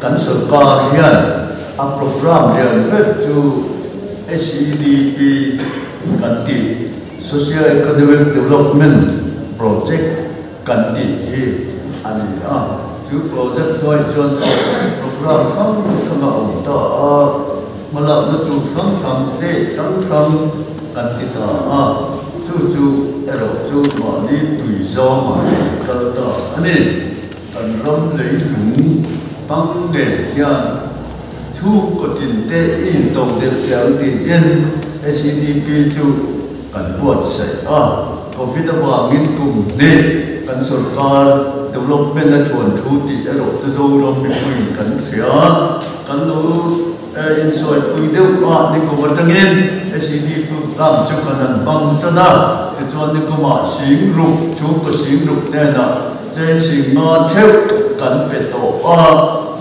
kan sorkar hian a programme lian ber chu SEDP kan tih, Social Economic Development Project kan tih hi a ni a. Chu project hnuai chuan programme hrang hrang a awm ta a, hmalakna tur hrang hrang, zet hrang hrang kan ti ta a, chu chu erawh chu mahni tui zawngah kan kal ta a ni. Kan ram leilung pang nen hian chhungkaw tinte i into deuh teh ang tiin SEDP chu kan buatsaih a. Covid avangin kum hnih kan sorkar development a thuan thu tih erawh chu Zoram mipuiin kan hria. Kan lo insawi pui deuh a, nikum atangin SEDP lam chu kan han bang tan a, tichuan nikumah sing ruk, chhungkaw sing ruk hnenah Cheng sing nga theuh kan pe tawh a,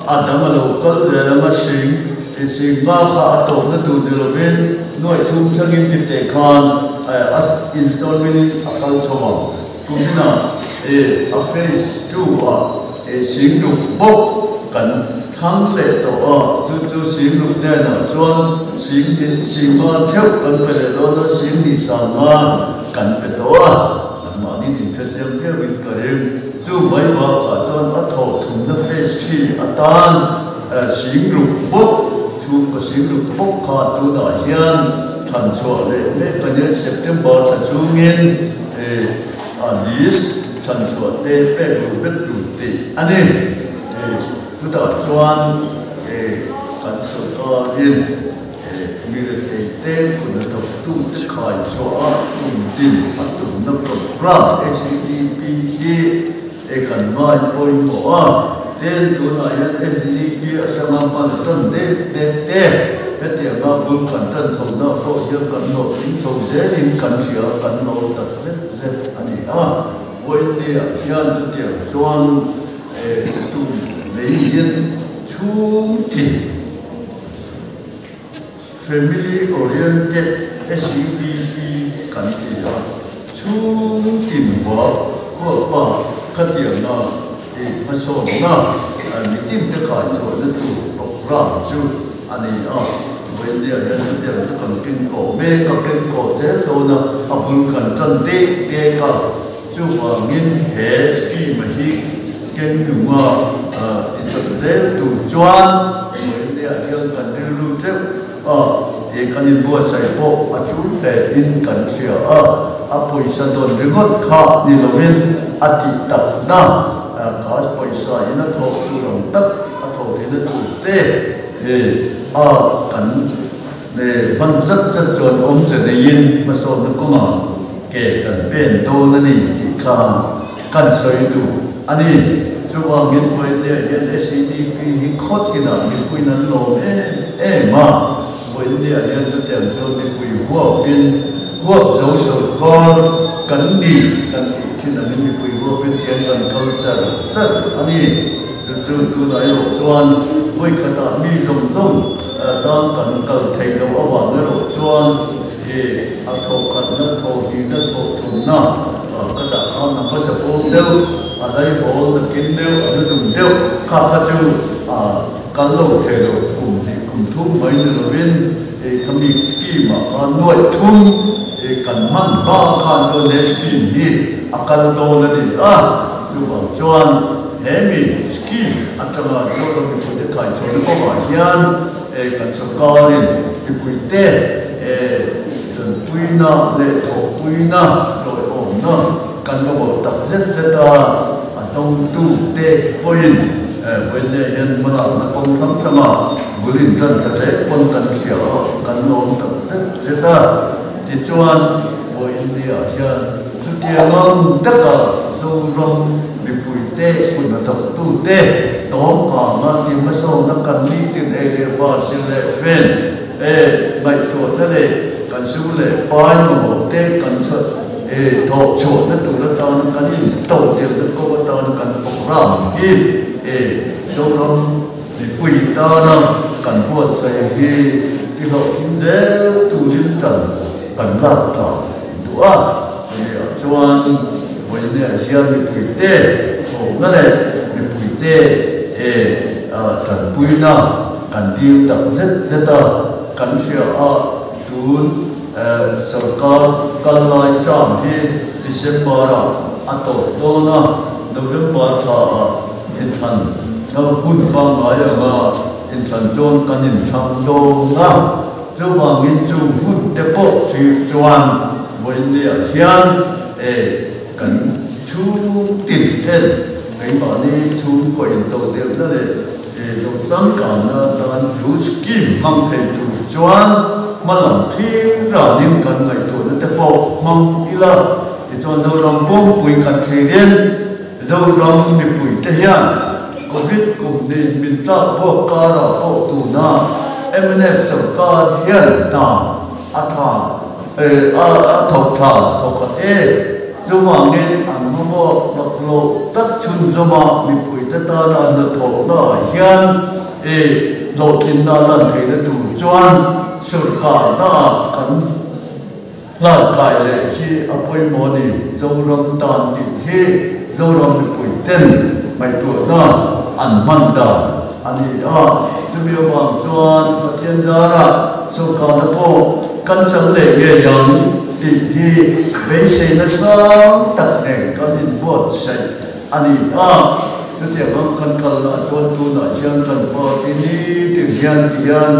a dang a lo kal zel ang a sing i sing nga kha a tawpna tur ni lovin nuaih thum thlangin ti teh khan a installment in a kal chho ang. Kuminah i a phase two ah i sing ruk bawk kan thlang leh tawh a, chu chu sing ruk hnenah chuan sing hi sing nga theuh kan pe leh dawn a, sing hnih sang nga kan pe tawh a. Mahni din hre chiang viau in ka ring. Chu mai bakah chuan a thawh thumna phase 3 atan sing ruk bawk, chhungkaw sing ruk bawk kha tunah hian thlan chhuah leh mek a nia. September thla chungin a list thlan chhuah te pek luh vek tur tih a ni. Chutah chuan kan sawrkarin Mi retheite kut hnathawktute khai chhuah a tum tin a tumna programme SEDP hi e kan ngai pawimawh a, tin tunah hian SEDP atanga hman a tan det det te, hetianga bul kan tan chhohna pawh hian kan hlawhtling chho zelin kan hria kan lo tak zet zet a ni a, Vawiinniah hian chutiang chuan e tum neiin chhung thin. Family Oriented SEDP kan ti a, chhung tin hua khualpa khatiangna i hmasawnna mitin te khaichhuahna tur programme chu a ni a. Vawiinniah hian chutiang chu kan kengkawh mek a, kengkawh zel dawn a, a bul kan tan dek dek a. Chuvangin he scheme hi kengnunga tichak zel tur chuan Vawiinniah hian kan rilru teuh a, ih kan inbuatsaih pawh a tul hle in kan hria a, a pawisa dawn ringawt kha ni lovin a tih takna kha pawisa in a thawh tur ang tak a thawh theihna tur te a kan hman zat zat chuan awmze neiin hmasawnna kawngah Ke kan pen dawn a ni tih kha kan sawi duh a ni. Chuvangin Vawiinniah hian SEDP hi khaw tinah mipuiin an lawm em em a. Vawiinniah hian chutiang chuan mipui huapin huap zo sawrkar kan ni kan tih thin angin mipui huapin tiang kan kal char char a ni. Chu chu tunah erawh chuan vawikhatah mi zawng zawng tan kan kal theih loh avang erawh chuan He a thawhkhatna, thawhhnihna, thawhthumna ka dah khan a hmasa pawl deuh, a laihawl na kin deuh, a nunung deuh kha kha chu a kal lo thei lo, kum hnih kum thum mai ni lovin he khami scheme ah khan nuaih thum he kan hman hma khan chuan he scheme hi a kal dawn a ni a, chuvang chuan he mi scheme atanga Zoram mipuite khaichhuahna kawngah hian Kan sawrkarin mipuite tanpuina leh thawhpuina chawiawmna kan mamawh tak zet zet a, a dawngtute pawhin vawiinne hian hmalakna kawng hrang hranga bul intan tha hle pawn kan hria a, kan lawm tak zet zet a. Tichuan, vawiinniah hian chutiang ang taka Zoram mipuite, hmunhnathawktute tawngkanga ti hmasawnna kan nitin ei leh bar sil leh fen e ngaihtuahna leh kan sum leh pai mamawh te kan e thawh chhuahna tur atana kan intodelhna kawng atana kan programme hi e Zoram mipui tana kan buatsaih hi tihlawhtling zel turin tan kan lak tlang duh a. Chumi-ah chuan vawiinah hian mipuite thawhna leh mipuite e Tanpuina kan dil tak zet zet a, kan hria a, tun sorkar kal lai term hi December ah a tawp dawn a, November thla ah inthlan na hun pangngai anga inthlan chuan kan inthlang dawn a, chuvangin chung hun te pawh thlir chuan vawiinniah hian kan chhung tin ten Keimahni chhungkaw intoh deuhna leh lo changkanna atan chu scheme hmang thei tur chuan hmalam thil ranin kan ngaihtuahna te pawh hmang ila. Tichuan Zoram pumpui kan thlirin Zoram mipuite hian Covid kum hnih min tlak buak karah pawh tuna mnf sorkar hian hna a tha a thawk tha thawkhat e. Chuvangin an hmabawk laklawh tak chhunzawma mipuite tana an hnathawhna ah hian i hlawhtlinna lan theihna tur chuan sawrkarna ah kan hlankai leh hi a pawimawh a ni. Zoram tan tih hi Zoram mipuiten ngaihtuahna an hman dan a ni a. Chumi avang chuan Pathian zarah sawrkarna pawh kan chang leh ngei ang tih hi beiseina sang tak nen kan inbuatsaih a ni a. Chutiang ang kan kalna chuan tunah hian kan party nitin hian ti hian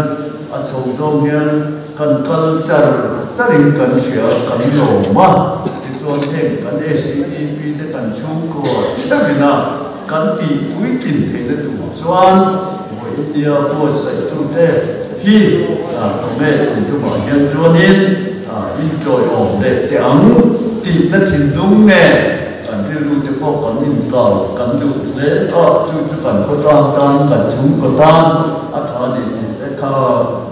a chho zawng hian kan kal char charin kan hria kan lawm a. Tichuan heng kan SEDP te kan chhungkaw theuhina kan tih puitlin theihna tur chuan vawi India buatsaihtute hi kawng kum tumah hian chuanin inṭawiawm leh teh ang tihna thinlung nge kan rilrute pawh kan inkau kan duh hle a, chu chu kan khawtlang tan kan chhungkaw tan a ṭha ni tih te kha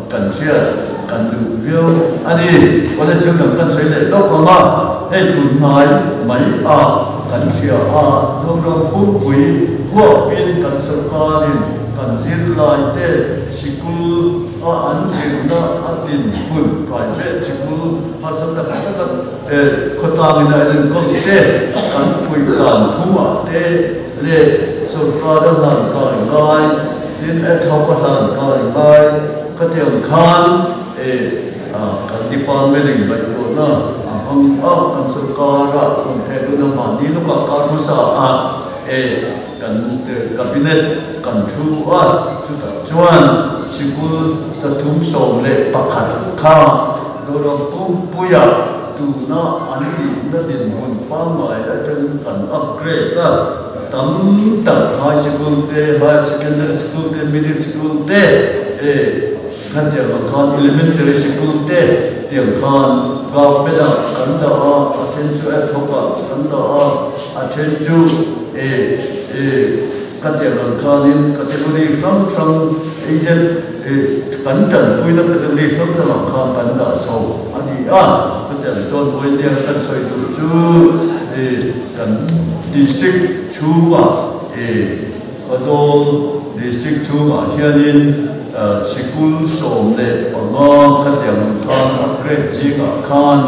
kan hriat kan duh viau a ni. Awle thil dang kan sawi leh lawk ang a, hei tun hnai mai a kan hria a, Zoram pumpui huapin kan sawrkarin kan zirlaite sikul a an zirna a dinhmun private sikul harsa tak taka khawtlangin a enkawl te kan puih dan thumah te leh sawrkar a hlan kai ngai tin ad hoc a hlan kai ngai khatiang khan kan department in ngaihtuahna a hmang a kan sawrkar a rawn theh luna mahni lawkah kar hmasa a Kan cabinet kan thu a, chutah chuan sikul 311 kha Zoram pumpuia tuna an nihna dinhmun pangngai atangin kan upgrade a, tam tak high sikul te, higher secondary sikul te, middle sikul te, khatiang ang khan elementary sikul te tiang khan government ah kan dah a, a then chu ad hoc ah kan dah a, a then chu e e ka tiang ang khanin category hrang hrang aided e kan tanpuina category hrang hrang ah khan kan dah chho a ni a, chutiang chuan vawiin kan sawi duh chu e kan district chhungah e Khawzawl district chhungah hianin sikul 15 khatiang ang khan upgrade zingah khan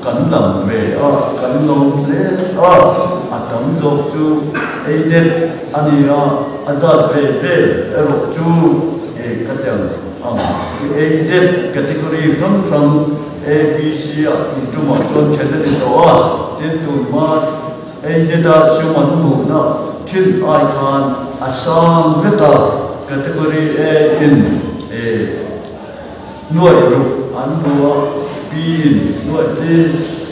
kan lang ve a, kan lo hle a, a tam zawk chu aided a ni a, a zat ve vel erawh chu khatiang ang aided category hrang hrang ABC ah tun tumah chuan then a ni tawh a, tin tun hma Aided a sum an hmuhna thin ai khan a sang vek a, Category A in E nuaih ruk an hmu a, B in nuaih tli,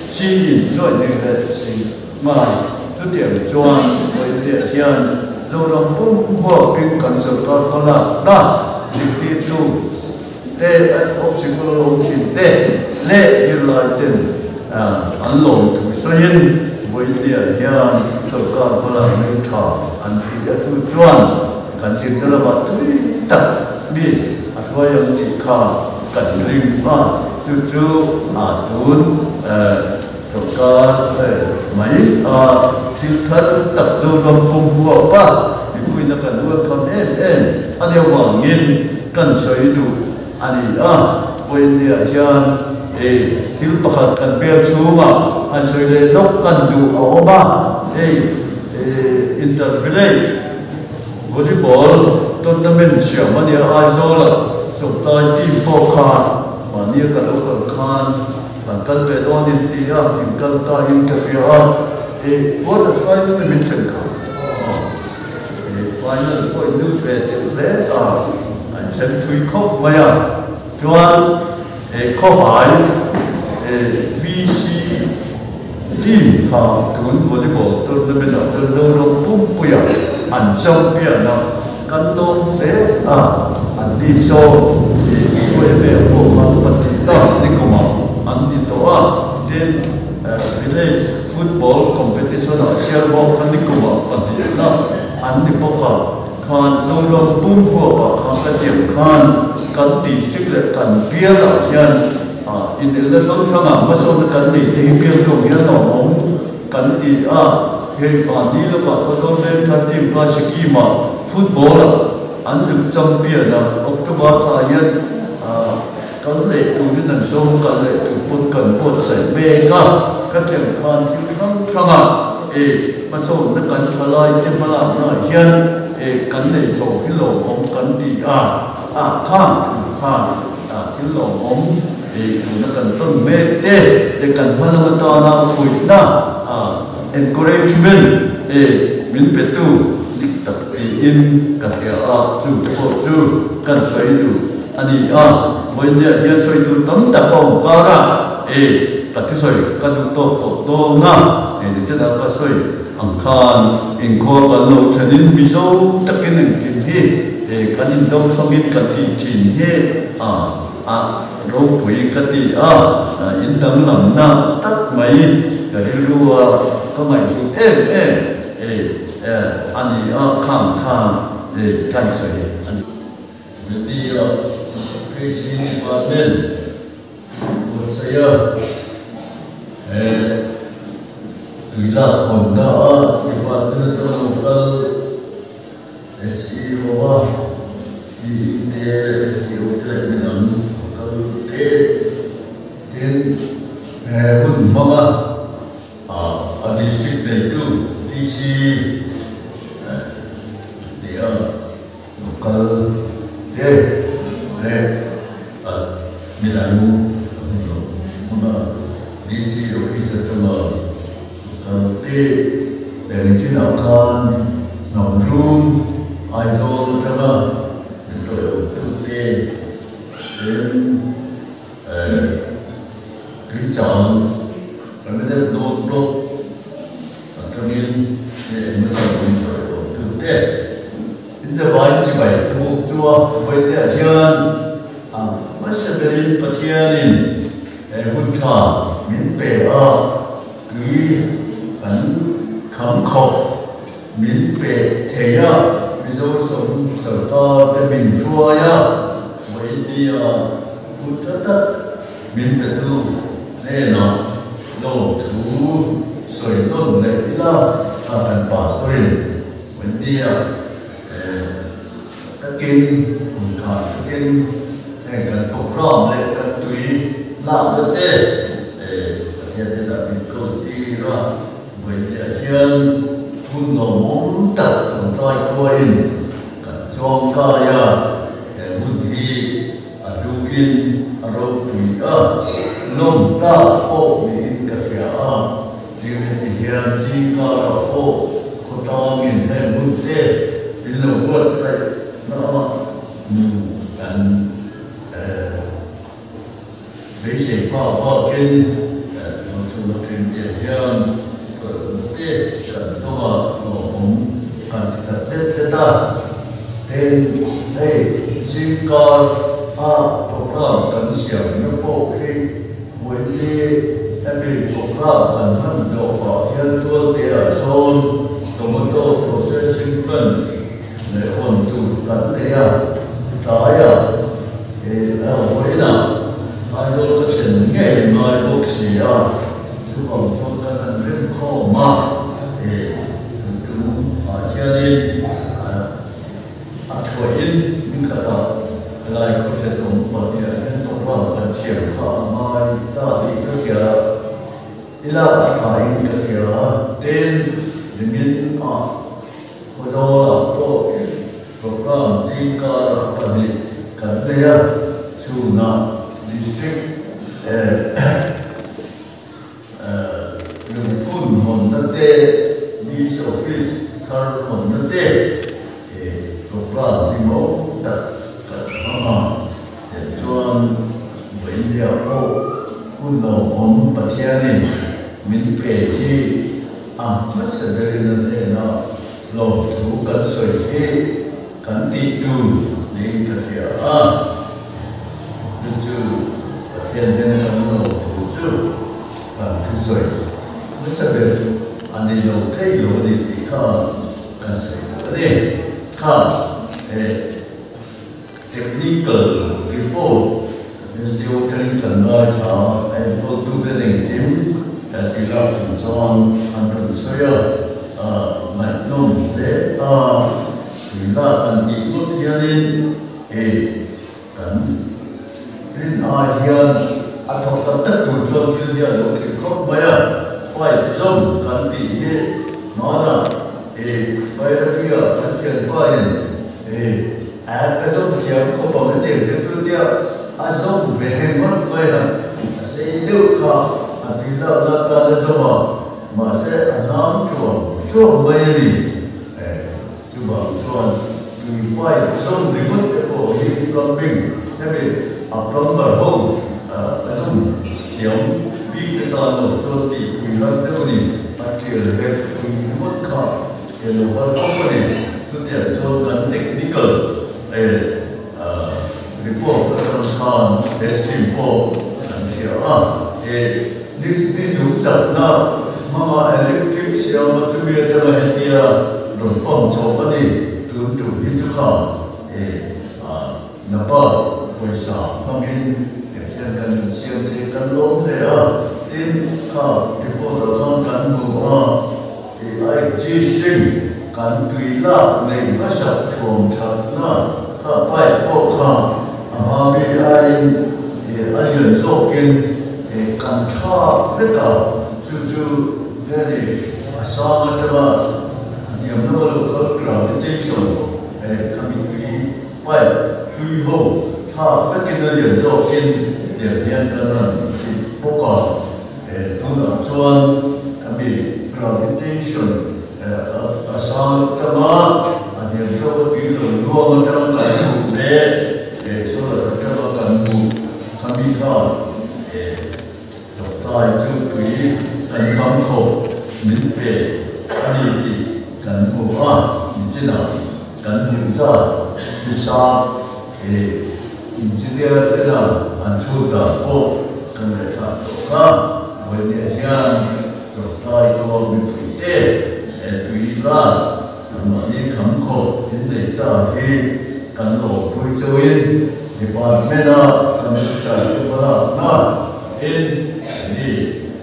C in nuaih hnih leh si ngai. Chutiang chuan vawiinliah hian Zoram pum huapin kan sawrkar hmalakna zirtirtu te, ad hoc sikul a lo thin te leh zirlai ten an lawm thu sawiin vawiinliah hian sawrkar hmalak nei tha an ti a, chu chuan kan zirna lamah tui tak mi a hruai ang tih kha kan ring a, chu chu a tun sawrkar mai a thil thar tak Zoram pum huap a mipuina kan welcome em em a nia vangin Kan sawi duh a ni a, vawiinniah hian hei thil pakhat kan bel chhungah han sawi leh lawk kan duh a awm a, hei Inter Village Volleyball Tournament. Tournament siam a nia Aizawla chawngtai team pawh kha mahnia ka lo kal khan kan kal ve dawn in ti a, in kal ta in ka hria a, e quarter final in min thlen kha aw e final pawh in lut ve teuh hle a, a inthleng thui khawp mai a, chuan e khawhai e VC team kha tun volleyball tournament ah chuan Zoram pumpuia an champion a, kan lawm hle a, an ni saw i hruai vel pawh khan patina nikumah an ni tawh a, tin village football competition ah Sialbawk kha nikumah pahnihna an ni bawk a, khan Zoram pum huapah khan ka tiang khan kan district leh kan bialah hian A, inelna hrang hrangah hmasawnna kan nei te hi bialhlawm hian lawmawm kan ti a, hei mahni lawkah Khawzawl Veng thar team kha Sikkim-ah football-ah an zuk champion a, October thla hian kal leh turin an sawm, kal leh tur pawn kan buatsaih mek a, ka tlem khan thil hrang hrangah e hmasawnna kan thalai te hmalaknaah hian e kan nei chho hi lawmawm kan ti a, a khang thu khan. Thil lawmawm ei tuna kan tawn mek te leh kan hma lam atana fuihna, encouragement, e min petu dik tak tiin ka hria a, chu te pawh chu kan sawi duh a ni a. Vawiinniah hian sawitu tam tak a awm kar a, e ka thusawi ka duh tawk tawh dawn a, hei ti chenah ka sawi ang khan inkhua kan lo thlenin Mizo takin engkim hi e kan indawng sawngin kan tih thin hi a a ropui ka ti a, in danglamna tak mai ka rilru a ka ngaihhlut em em e a ni a, khang khan e kan sawi a ni. Media Education Department buatsaih a he tui lak hawnna a department atanga lo kal SEO a PE te SEO te leh midang kal te tin he hun hmanga a district neitu DC tih a lo kal te leh a midang hmanga DC office atanga Kal te eng chinah khan hnam run Aizawl atanga min tawih awm tu te ten Tuichang Permanent Road Block atangin eng emaw min tawih awm tu te in zavai chibai ka buk chu a vawiin hian a hmasa berin Pathianin he hun tha min pe a. Tui kan kham khawp min pe thei a, Mizo sawm sarkar te min hruai a, Vawinia hun tha tak min petu hnenah lawmthu sawi nawn leh ila a kan pastor-in Vawinia takin hun tha takin heng kan program leh kan tui lakna te Pathian hnenah min ko tir a, vawinia hian hun lawmawm tak chawngtlai khuain kan chuangkai a, he hun hi a hluin a ropui a, lawm tak pawh niin ka hria a, tin heti hian zingkarah pawh khawtlangin heng hun te min lo buatsaih na a nu kan Beisei phak bakin Hmachhunga ṭengte hian tawlhna te kan hnawng a, hlawhawm kan ti ta zet zet a. Tin, hei zingkar a program kan siamna pawh khi Vawiini hemi program kan hman zawh pah hian tualteah sawn tomato processing plant leh hawn tur kan nei a, tlaiah vawiinah Aizawl ka thlen ngei ngai bawk si a, chuvang chuan kan han rim khawm a, tu ah hianin a thuahin min khatah helai khawthen awm pahniha hian program kan siam kha a ngai ta tih ka hria. Ila a thain ka hria, tin nimin ah Khawzawlah pawh program chi Zingkarah pahnih kan nei a, chhunah District lungphun hawnna te, DC Office thar hawnna te programme hlimawm tak kan hmang a, tichuan Vawiindia pawh hun lawmawm Pathianin min pe hi a hmasa berin a hnenah lawmthu kan sawi hi kan tih tur niin ka hria a, chu chu Pathian hnena kan lawmthu chu kan thusawi hmasa ber a ni lo thei lo a ni tih kha kan sawi duh a ni. Kha technical report SDO atangin kan ngaithla a, a enkawltute engkim tih lak chungchang an rawn sawi a, ngaihnawm hle a, tui lak han tih ngawt hianin kan rin ai hian a thawk tak tak tur chuan thil hi a lo khirh khawp mai a, pipe zawm kan tih hi hmanah Bairabi-a kan thianpain A ka zawm thiam khawp ang a ti ang te chu tia a zawm ve ngawt mai a, a sei deuh kha a tui lak lak tan a zawm a, mahse a hnam tuam tuam mai a ni. Chuvang chuan tui pipe zawm ringawt te pawh hi plumbing hemi a plumber ho a zawm thiam bik te tan lo chuan tih tui har deuh a ni, a tial hek tui ringawt kha. He lo har khawp a ni. Chutiang chuan kan technical report atang khan he scheme pawh kan hria a. He ni zung chakna hmanga electric siama chumi atanga hetia rawn pump chhoh a ni. Tun tum hi chu kha NABARD pawisa hmangin hian kan insiam thei kan lawm hle a. Tin, kha report-ah khan kan hmu a. Tih existing kan tui lak neih hmasak thuam thatna kha pipe pawh kha a hma mi aiin a lian zawkin kan thlak vek a, chu chu Delhi a sang atanga a hniam lama lo kal gravitation khami tui pipe hlui ho thlak vekin a lian zawkin tiang hian kan han ti bawk a. Tunah chuan khami gravitation a sang atanga a hniam zawk a tui lo luang atanga kan hmuh leh solar atanga kan hmuh khami kha chawptlai chu tui kan kham khawp min pe a ni tih kan hmu a, nichinah kan hmuh zat hi sang. Engineer tena an chhut dan pawh kan ngaihthlah tawh kha. Vawinia hian Chawngtlai khua mipui te he tui lan anmahni kham khawp in nei ta hi kan lawmpui chauhin department a kan officer te hmalakna in ni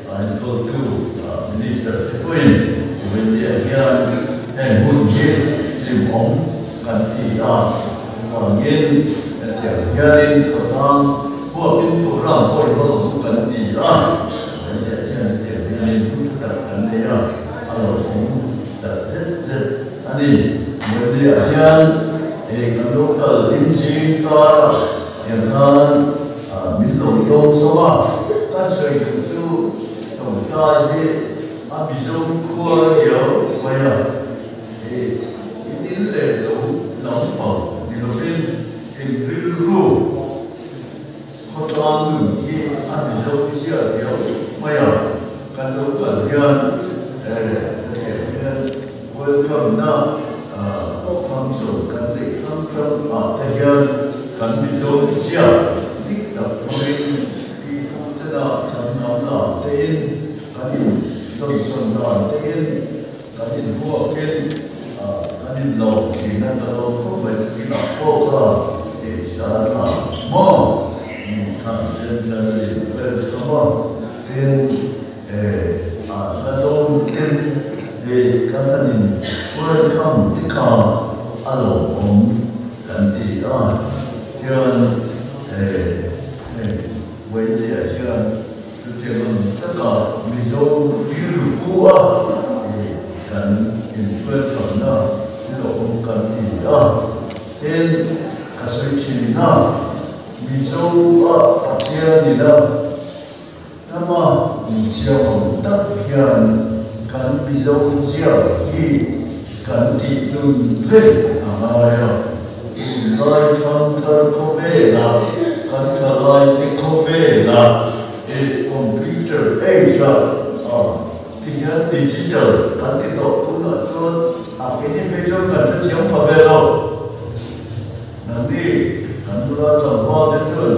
a enkawltu minister te pawhin vawinia hian heng hun hi hlimawm kan ti a, chuvangin hetiang hianin khawtlang huapin program pawh i hmang ang kan ti a, hetiang hian hetiang hianin hun tha tak kan nei a, a lo awm tak zet zet a ni. Mawlhniah hian kan local inching karah tiang khan min lo dawng sawm a, kan sawi duh chu Sawmtlai hi a Mizo khua riau mai a. I in leh lo lampang ni lovin in rilru khawtlang nun hi a Mizo zia riau mai a, kan lo kal hian hetiang hian welcome na function kan neih hrang hrang ah te hian kan Mizo zia dik tak hmangin pi pu chena kan hnam lam tein kan in dawnsawn dan tein Kan inhuakin kan inlawm thin a, ka lawm khawp mai tukinah pawh kha i sa tha maw? Khan ten kan in vel kha maw? Tin a hla dawn ten kan han in welcome te kha a lawmawm kan ti a, chuan hei Vawinia hian Chutiang ang taka Mizo rilru pu a kan inhmelthamna hlawhawm kan ti a. Tin. ka sawi thin a, Mizo ah Pathian ina Tama min siam ang tak hian kan Mizo zia hi kan tih nun reng a ngai a, tunlai thangthar khawvelah kan thalaite khawvelah eh computer age ah ti hian digital kan ti tawh tunah chuan a keini phei chuan kan hrethiam pha ve lo. Nangni kan nula tlangval te chuan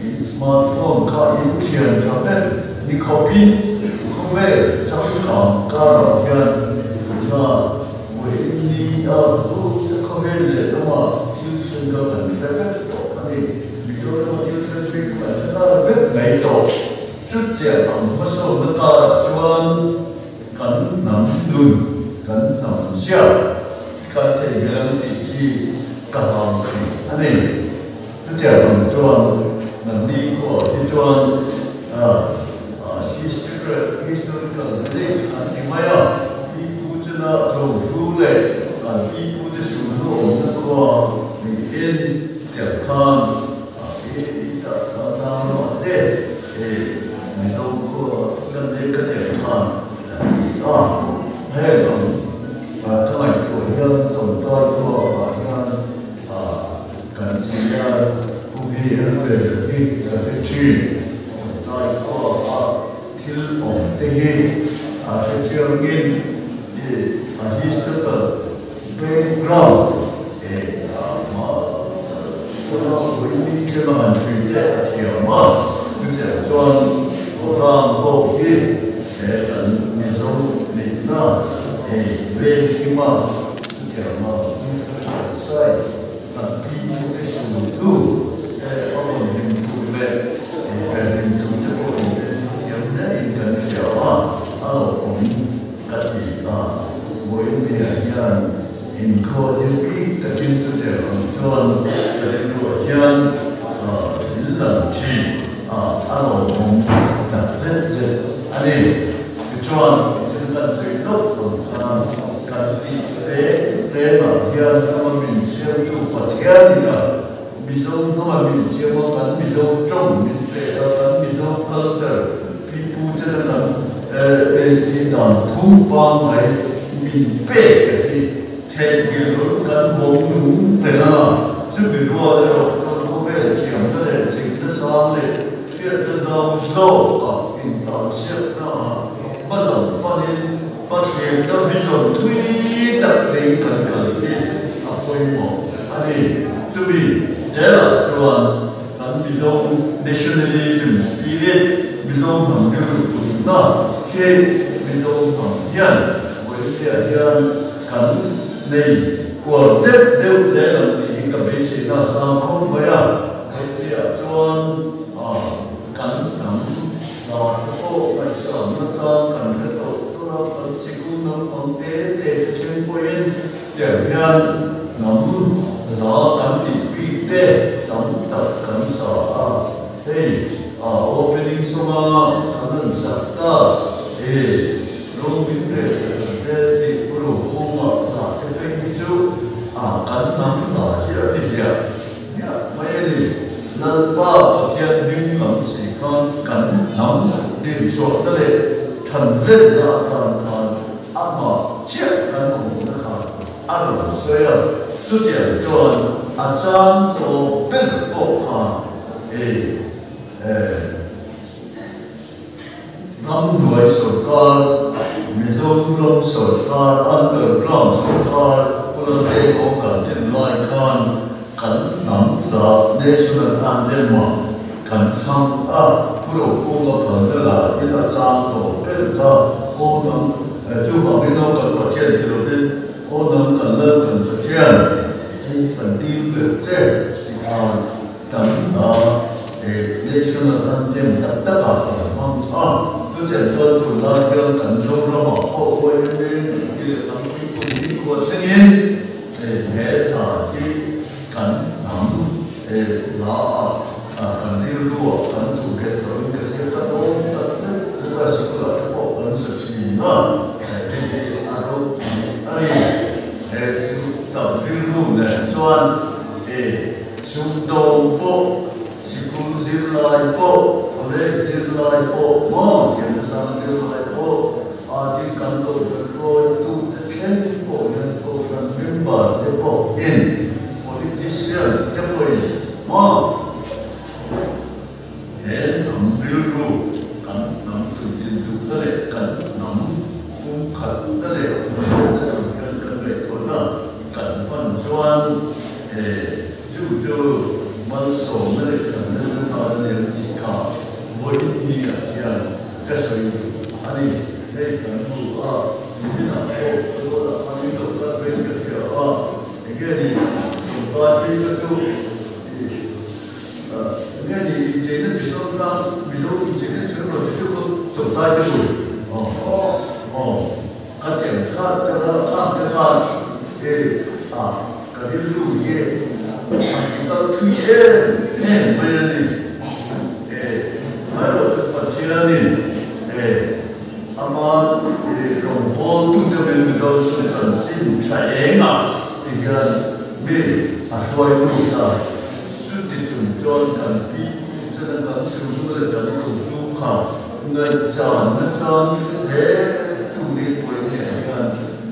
in smartphone kha in thian tha ber ni khawpin khawvel changkang karah hian tuna vawiin ni a chu te khawvel leh lama thil thlen kha kan hre vek tawh a ni. Mizorama thil thlen phei chu kan hre nghal vek mai tawh. Chutiang ang hmasawnna karah chuan kan hnam nun, kan hnam zia kan thei vel ang tih hi ka hlau thin a ni. Chutiang ang chuan nangni khuaah hi chuan historical village an ti mai a, pipu chena rohlu leh kan pipute sulhnu awmna khua niin tiang khan khi tah khan sang lamah te Mizo khua kan nei ka tiang khan kan ti a, heng ang ka ngaihtuah hian Chawngtlai khua ah hian kan senior Pu VL Vela hi ka hre thin. Chawngtlai khua ah thil awm te hi a hre chiangin a historical background hma tanga vawiin thlenga han chhui te a thiam a, chutiang chuan khawtlang pawh hi he kan Mizo nihna veng hima chutianga historical site kan pi pute sultu a rawn hlimtu leh hlimtu te pawhin thiam hlein kan hria a, a lo awm ka ti a, vawiin niah hian inkhaw hi bik takin chutiang ang chuan ka rilruah hian min lang thin a, a lawmawm tak zet zet a ni. Tichuan, thil kan sawi lawk ang khan kan tih reng rengah hian hnama min siamtu Pathianin a Mizo hnama min siam a, kan Mizo tawng min pe a, kan Mizo culture pipu chena kan tih dan phung pangngai min pek a hi theihnghilh kan vawng nung reng a, chumi rual erawh chuan khawvel thiamna leh zirna sang leh hriatna zau zawka intlansiakna ah hma lam panin Pathianna vision thui tak nei kan kal hi a pawimawh a ni. Chumi zelah chuan kan Mizo nationalism spirit, Mizo hnam rilru putna hi Mizo hnam hian Bolivia hian kan nei kual deuh deuh zel ang tih hi ka beiseina a sang khawp mai a. Bolivia chuan kan hnam Hna te pawh ngaihsanna chang kan hre tawh tur a, kan sikul naupang te te te then pawhin tiang hian hnam hla kan tih bik te tam tak kan sa a, hei a opening song a kan han sak ta e rawng min rel sak ang te tih pu Rokunga hla te phei hi chu a kan hnam hla hi a ni hliah. Hmiah mai a ni. Lalpa Pathian hming lam si khan kan hnam dinchhuahna leh thanlenna atan khan amah chiah kan awmna kha a rawn sawi a. Chutiang chuan a chang tawp ber pawh kha hei Ramhnuai sawrkar, Mizoram sawrkar, underground sawrkar, Pulate aw kan tin lai khan kan hnam hla national anthem ah kan thlang a, Pu Rokunga phalna la in a chang tawh ber kha aw nang chuvangin aw kan Pathian ti lovin aw nang kan Lal kan Pathian hei kan dil ber che ti khan Kan hna national anthem tak takah kan hmang a, chutiang chuan tunlai hian kan Zoramah pawh YMA tih leh tam puipui hi khua thlengin he hla hi kan hnam hla ah kan rilruah kan duh nghet loin ka hria ka lawm tak zet zet a, sikulah te pawh kan sa thin a, hei hi a ropui a ni. He thil tak rilru nen chuan. Sumdawng pawh, sikul zirlai pawh, college zirlai pawh, maw thiamna sang zirlai pawh, aa tin kan kohhran hruaitute thleng pawh hian kohhran member te pawhin, politician te pawhin maw he hnam rilru kan hnam tuitin duhna leh kan hnam pumkhatna leh thunglawkna tur hian kan ngaihtuahna kan hman chuan he chu chu malsawmna leh thatna tha a ni ang tih kha vawiin ni-ah hian ka sawi duh a ni. Hei kan hmu a, niminah pawh ka dawlah khan min lo kal vein ka hria a, enge ni tawngtai phei kha chu ih enge ni incheina chi hrang hrang Mizo incheina chi hrang lo ti chu kha tawngtai te pawh aw aw ka tiang kha te kha khang te khan ih a ka rilru hi a ti kal thui em em mai a ni. E, hmairawh chu Pathianin e, ama e rawngbawltute min Mizo chu chanchin tha engah ti hian mi a hruai lut a, chuti chung chuan kan pi pu chana kan chhungnu leh kan rohlu kha ngaihchan nachang hre zel turin pawimawh hian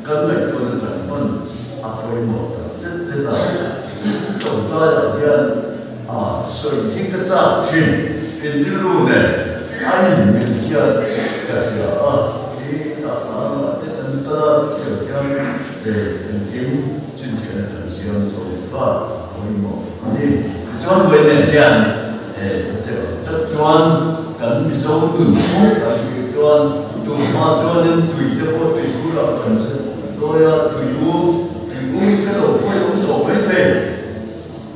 kan ngaihtuahna kan hman a pawimawh tak zet zet a, chu chu tawngtaiah hian A sawi hi ka chak thin, in rilru nen a in mil hian ka hria a, khi tah tlangah te kan kal a, tiang hian engkim chhinchhiahna kan siam chho kha a pawimawh a ni. Tichuan vawi nen hian hetiang tak chuan kan Mizo nun phung kan thlir chuan tunhma chuanin tui te pawh tuikhurah kan sawi a, tui u, tui um hre lo pawh in awm tawh maithei.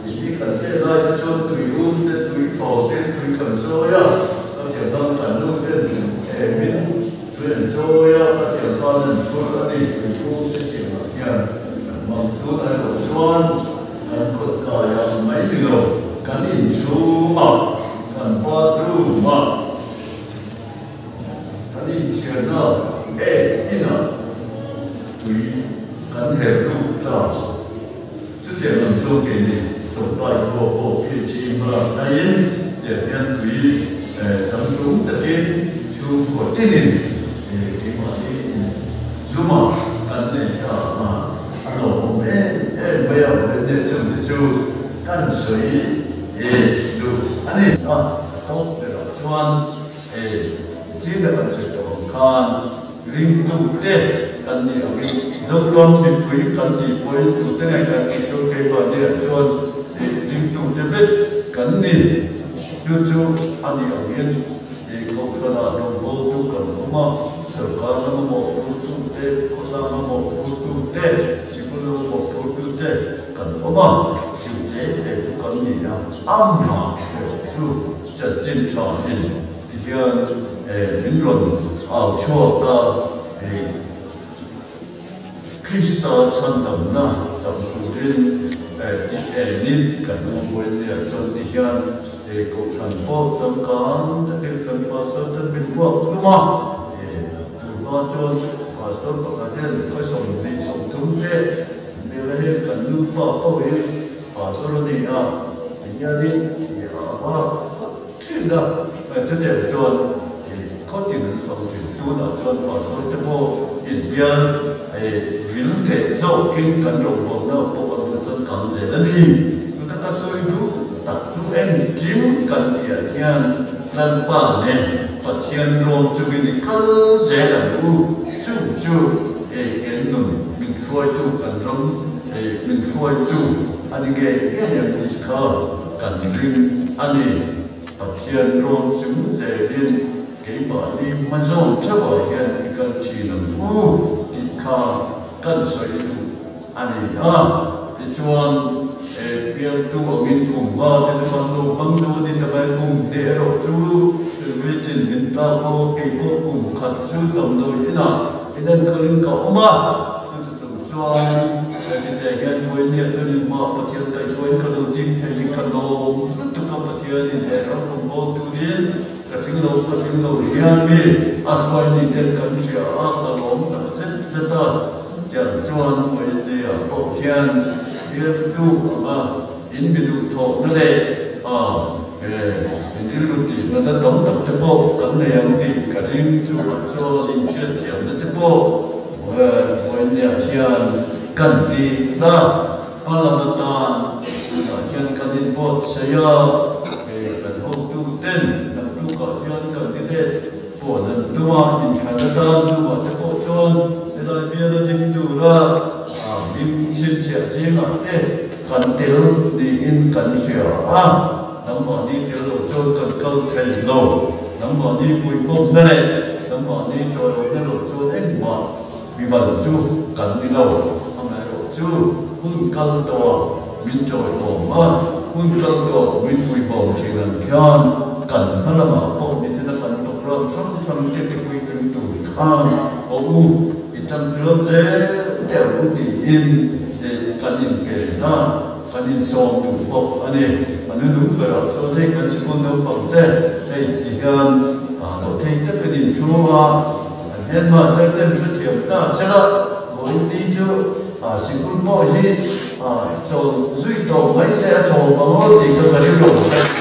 Tih kan teh lai te chuan tui um te, tui thaw te, tui kan chawi a, ka tiang khan kan nu ten min tui an chawi a, ka tiang khan an phur a ni, tui um te tiangah hian kan hmang. Tunah erawh chuan kan kawt kaiah mai ni lo, kan inchhungah, kan bathroom-ah, kan inthiarna ek inah tui kan herh lut ta. Chutiang lam chuan keini chawlhkai khua pawh PHE hmalak laiin tiang hian tui changtlung takin chhungkaw tinin keimahni luma kan nei ta a, a lawmawm em em mai a, vawiin nge chung te chu kan sawi duh a ni. A tawp berah chuan chin a kan sawi tawh ang khan Ringtute kan nih angin Zoram mipui kan tih pawhin tute nge kan tih chu keimahniah chuan ringtute vek kan ni. Chu chu a nih angin Kohhranah rawngbawltu kan awm a, sorkar lama mawhphurtute, khawtlang lama mawhphurtute, sikul lama mawhphurtute kan awm a, chu te te chu kan ni a, amah erawh chu chanchin tha in Tihian min rawn au chhuak a, Krista chhandamna chang turin tih enin kan awm buai nia chuan tihian Kohhran pawh changkang takin kan pastor ten min buak hlum a, tunhma chuan pastor pakhat hian khawi 20 30 te hmel a heng kan nupa pawh hi pastor a ni a, tihianin a vak phawt Thin a, chutiang chuan khaw tin an fang thin. Tunah chuan pastor te pawh inbial vil theh zawkin kan rawngbawlna pawh an rawn chuan kang zel a ni. Chuta ka sawi duh tak chu engkim kan tihah hian Lalpa nen Pathian rawn chungin i kal zel ang u. Chu chu ken nun min hruaitu kan ram min hruaitu a ni ngei ngei ang tih kha kan ring a ni. Pathian rawn chung zelin keimahni hmazawn theuhah hian i kal thin ang u tih kha kan sawi duh a ni a. Tichuan, bialtu angin kum nga te chu kan lo hmang zo a ni ta mai, kum hnih erawh chu Tuitin min tlak pawh kei pawh kum khat chu damdawi inah inenkawlin ka awm a. Chuti chung chuan Tite hian Vawinia chuan in hmaah Pathian kaihhruaiin ka lo ding thei hi ka lawm lutuk a, Pathianin he ram rawn bawl turin ka tling lo ka tling lo hian mi a hruai ni ten kan hria a, ka lawm tak zet zet a. Tiang chuan Vawinia pawh hian bialtu anga i. In mi duh thawkna leh in rilru tih natna tam tak te pawh kan nei ang tih ka ring. Chuvang chuan in hriatthiamna te pawh vawiinniah hian kan ti la. Hmalam atan tunah hian kan inbuatsaih a, kan hotuten naktukah hian candidate pawh an tum a, inthlan atan chuvah te pawh chuan helai biala ding tura hming chhinchhiah zingah te kan tel niin kan hria a, nangmahni tel lo chuan kan kal thei lo, nangmahni puihbawmna leh nangmahni tawihawmna lo chuan engmah Mimal chu kan ni lo, amaherawh chu hun kal tawh min chawiawm a, hun kal tawh min puibawm thin ang khian kan hma lamah pawh nichina kan programme hrang hrang te tipuitling tur khan aw u i tang tluan zel teh ang u tiin kan inken a, kan insawm duh bawk a ni. A nunung berah chuan hei kan sikul naupang te hei ti hian dawhthei takin inthu a. An headmaster ten thu thiam ta sela, vawiin ni chu sikul pawh hi chawl zui tawh mai se a chawl bang aw tih kha ka rilru ang tlat.